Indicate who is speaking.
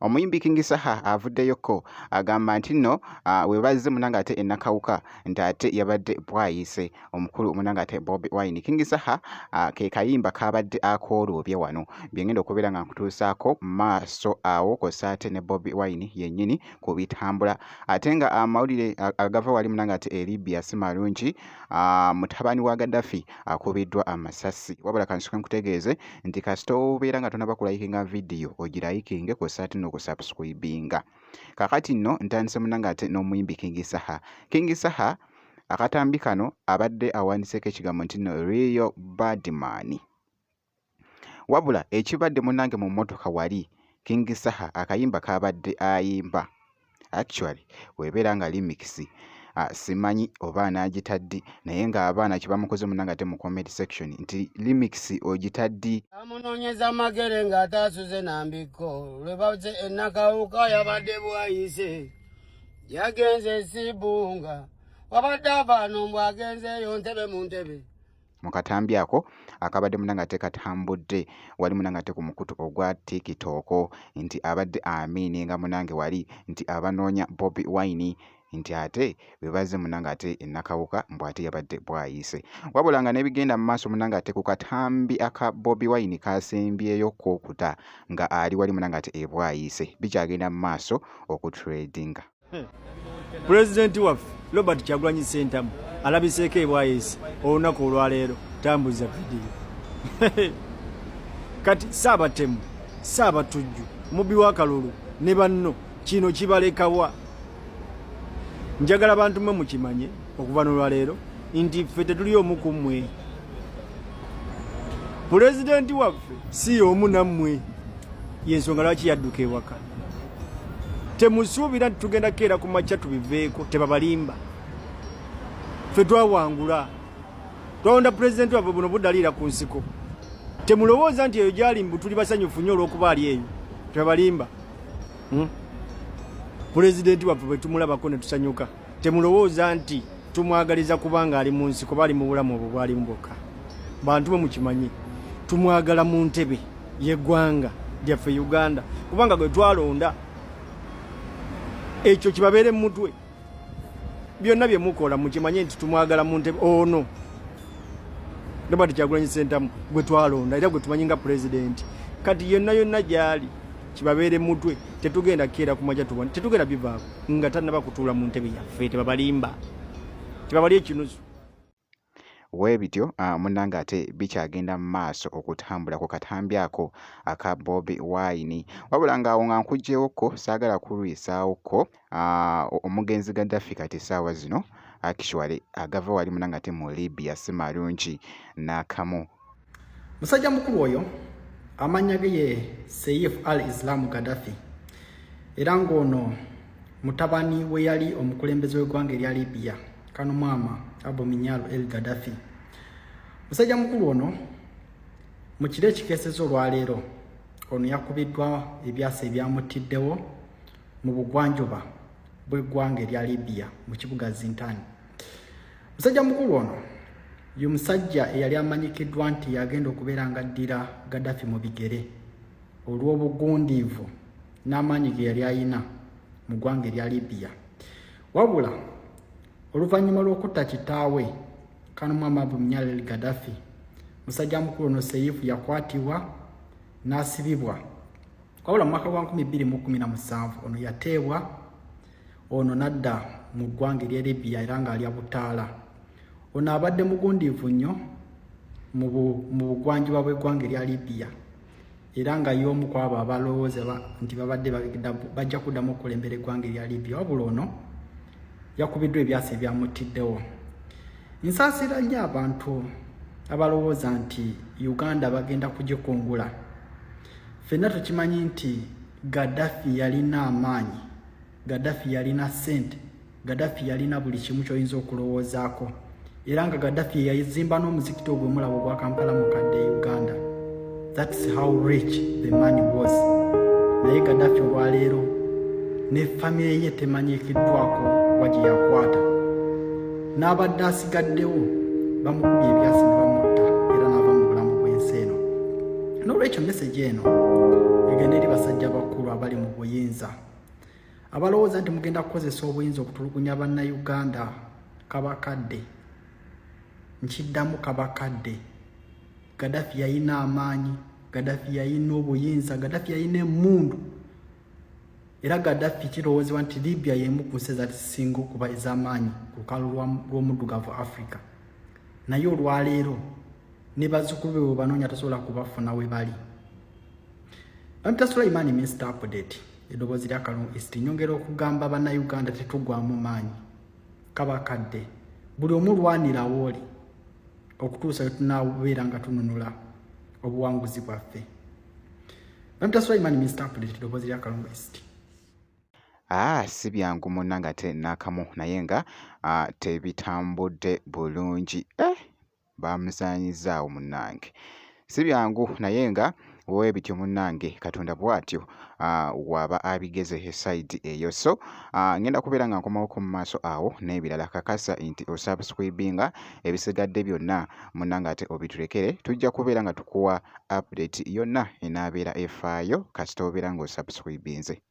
Speaker 1: Omuyimbi King Saha avuddeyokko agamba nti nno webazze munange ate e Nakawuka nti ate yabadde bwayise omukulu munange ate Bobi Wine. King Saha ke kayimba kabadde akooloobye wano bye ngenda okubeera nga nkutuusaako maaso awo kw'ossa ate ne Bobi Wine yennyini ku bitambula. Ate nga amawulire agava wali munange ate e Libya si malungi, mutabani wa Gaddafi akubiddwa amasasi. Wabula kansooke nkutegeeze nti kasita obeera nga tonaba kulayikinga vidiyo ogirayikinge kw'ossa ate n'okusubscribinga. Kaakati nno ntandise munange ate n'omuyimbi King Saha. King Saha akatambi kano abadde awandiseeko ekigambo nti nno real badman. Wabula ekibadde munange mu mmotoka wali King Saha akayimba k'abadde ayimba actually webeera nga remix simanyi oba anaagita ddi naye ng'abaana kye bamukoze munange ate mu comment section nti remix ogita ddi.
Speaker 2: Amunoonyeza magere ng'ataasuze nambikko lwe baze enakawuka yabadde bwayise yagenze sibunga wabadde avaano mbw agenzeeyo ntebe mu ntebe.
Speaker 1: Mu katambi ako akabadde munange ate katambudde wali munange ate ku mukutu ogwa TikTok nti abadde amiininga munange wali nti abanoonya Bobi Wine nti ate bwe bazze munange ate e Nakawuka mbu ate yabadde bwayise. Wabula nga n'ebigenda mu maaso munange ate ku katambi aka Bobi Wine kasembyeyo k'okuta nga ali wali munange ate e Bwayiise bikyagenda mu maaso okutredinga.
Speaker 3: Pulezidenti waffe Robert Kyagulanyi Ssentamu alabiseeko ebwayeesi olunaku olwaleero. Tambuza vidiyo. Kati saabatemu, saabatujju, mubbi w'akalulu ne banno kino kibalekawa. Njagala bantu mwe mukimanye okuva n'olwaleero nti ffe tetuli omu ku mmwe. Pulezidenti waffe si y'omu nammwe, y'ensonga lwaki yadduka ewaka. Temusuubira nti tugenda keera ku makya tubiveeko, tebabalimba. Ffe twawangula, twalonda pulezidenti waffe, buno budaliira ku nsiko. Temulowooza nti eyo gyali mbu tuli basanyufu nnyo olw'okuba ali eyo, tebabalimba. Pulezidenti waffe bwe tumulabako ne tusanyuka, temulowooza nti tumwagaliza kubanga ali mu nsiko, bali mu bulamu obwo bwalimu bwokka. Bantu bwe mukimanyi, tumwagala mu ntebe y'eggwanga lyaffe Uganda, kubanga gwe twalonda. Ekyo kibabeere mu mutwe, byonna bye mukola mukimanye nti tumwagala mu ntebe ono Robert Kyagulanyi Ssentamu gwe twalonda era gwe tumanyi nga pulezidenti. Kati yonna yonna gy'ali kibabeere mutwe, tetugenda keera ku makya tubone, tetugenda bivaako nga tannaba kutuula mu ntebe yaffe. Tebabalimba, tebabali ekinusu.
Speaker 1: Weebityo munnange ate bikyagenda mu maaso okutambula ku katambi ako aka Bobi Wine. Wabula ng'awo nga nkuggyeewokko saagala kulwisaawokko omugenzi Gaddafi kati essaawa zino actually agava wali munnange ate mu Libya si malungi n'akamu.
Speaker 4: Musajja mukulu oyo amannya ge ye Seif al-Islam Gaddafi era ng'ono mutabani we yali omukulembeze w'eggwanga erya Libya Kano Muammar Abu Minyal El Gaddafi. Musajja mukulu ono mu kiro ekikeesezza olwaleero ono yakubiddwa ebyasa ebyamuttiddewo mu bugwanjuba bw'eggwanga erya Libya mu kibuga Zintan. Musajja mukulu ono ye musajja eyali amanyikiddwa nti yagenda okubeera nga addira Gaddafi mu bigere olw'obugundiivu n'amaanyi ge yali ayina mu ggwanga erya Libya. Wabula oluvannyuma lw'okutta kitaawe Kano Muammar Munyal El Gaddafi, musajja mukulu ono Seif yakwatibwa n'asibibwa. Wabula mu mwaka gwa 2017 ono yateebwa ono n'adda mu ggwanga erya Libya era ng'alya butaala. Ono abadde mugundiivu nnyo mu bugwanjuba bw'eggwanga erya Libya era nga y'omu ku abo abalowooza nti babadde bajja kuddamu okukulembera eggwanga erya Libya. Wabula ono yakubiddwa ebyasa ebyamuttiddewo. Nsaasira nnyo abantu abalowooza nti Uganda bagenda kugikungula. Ffenna tukimanyi nti Gaddafi yalina amaanyi, Gaddafi yalina ssente, Gaddafi yalina buli kimu ky'oyinza okulowoozaako era nga Gaddafi yeyazimba n'omuzikiti ogwo mulaba ogwa Kampala mukadde e Uganda. That's how rich the man was. Naye Gaddafi olwaleero ne famire ye temanyikiddwako wa gye yakwata. N'abadde asigaddewo bamukubye ebyasi ne bamutta era n'ava mu bulamu bw'ensi eno. N'olwekyo message eno Egende eri basajja bakulu abali mu buyinza abalowooza nti mugenda kukozesa obuyinza okutulugunya Bannayuganda. Kabakadde, nkiddamu, kabakadde. Gaddafi yayina amaanyi, Gaddafi yayina obuyinza, Gaddafi yayina emmundu, era Gaddafi kirowoozebwa nti Libya y'emu ku nsi ezaali zisinga okuba ez'amaanyi ku lukalu lw'omuddugavu Africa. Naye olwaleero ne bazzukulu be bwe banoonya tosobola kubafuna we bali. Bamita Sulaiman, Mr Update, eddoboozi lya Kalungu East. Nyongera okugamba Bannayuganda, tetugwamu maanyi, kabakadde. Buli omu lwanira wooli okutuusa we tunaabeera nga tununula obuwanguzi bwaffe. Bamita Sulaiman, Mr Update, eddoboozi lya Kalungu East.
Speaker 1: Ah, si byangu munnange ate n'akamu, naye nga tebitambudde bulungi. Eh, baamusaanyizzaawo munnange. Si byangu, naye nga webityo munnange, Katonda bw'atyo waba abigeze esayidi eyo. So ngenda kubeera nga nkomawoko mu maaso awo n'ebirala. Kakasa nti osubscribinga, ebisigadde byonna munnange ate obitulekere. Tujja kubeera nga tukuwa update yonna enaabeera efaayo kasita obeera ng'osubscribinze.